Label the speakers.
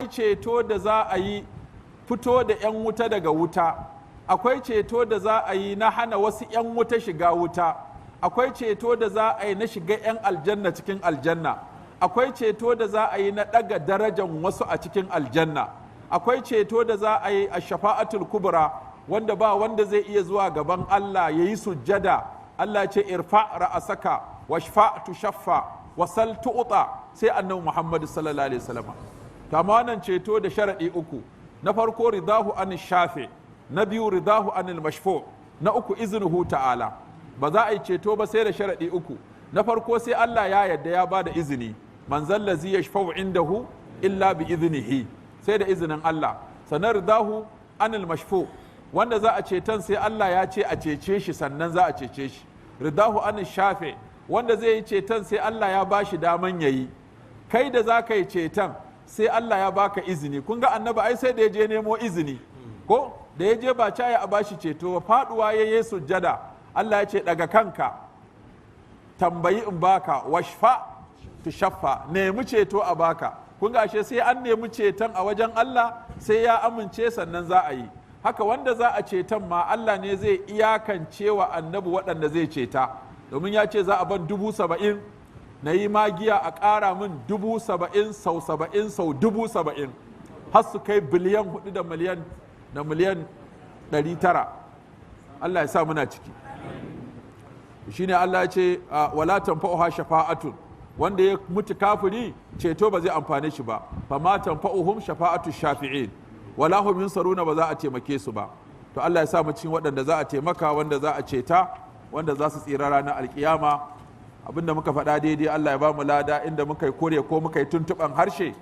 Speaker 1: Akwai ceto da za a yi fito da 'yan wuta daga wuta. Akwai ceto da za a yi na hana wasu 'yan wuta shiga wuta. Akwai ceto da za a yi na shiga 'yan aljanna cikin aljanna. Akwai ceto da za a yi na ɗaga darajan wasu a cikin aljanna. Akwai ceto da za a yi a shafa'atul kubra, wanda ba wanda zai iya zuwa gaban Allah ya yi sujjada, Allah ce: "Irfa ra'asaka washfa tushaffa wasal tu'ta", sai Annabi Muhammad sallallahu alaihi wasallam. To amma wannan ceto da sharaɗi uku: na farko, ridahu an shafi; na biyu, ridahu anil mashfu; na uku, iznuhu ta'ala. Ba za a yi ceto ba sai da sharaɗi uku. Na farko, sai Allah ya yarda, ya bada izini: "Man zallazi yashfa'u indahu illa bi iznihi", sai da izinin Allah. Sannan ridahu anil mashfu, wanda za a ceton sai Allah ya ce a cece shi sannan za a cece shi. Ridahu anil shafi, wanda zai yi ceton sai Allah ya bashi daman yayi. Kai da za ka yi ceton, sai Allah ya baka izini. Kun ga Annabi ai sai da ya je nemo izini, ko da ya je ba caya a bashi ceto ba, faduwa ya yi sujjada. Allah ya ce: "Daga kanka, tambayi in baka, washfa tushaffa, nemi ceto a baka." Kun ga ashe sai an nemi ceton a wajen Allah, sai ya amince sannan za a yi. Haka wanda za a ceton ma, Allah ne zai iyakance wa Annabi waɗanda zai ceta, domin ya ce za a ban 70,000, na yi magiya a ƙara min 70,000 sau 70 sau 70,000, har su kai biliyan 4 da miliyan 900. Allah ya sa muna ciki. Shine Allah ya ce: "Wala tanfa'uha shafa'atun". Wanda ya mutu kafiri, ceto ba zai amfane shi ba. "Fama tanfa'uhum shafa'atu shafi'in wala hum yunsaruna", ba za a taimake su ba. To Allah ya sa mu cikin waɗanda za a taimaka, wanda za a ceta, wanda za su tsira ranar alkiyama. Abinda muka faɗa daidai, Allah ya ba mu lada. Inda muka yi kure ko muka yi tuntuɓan harshe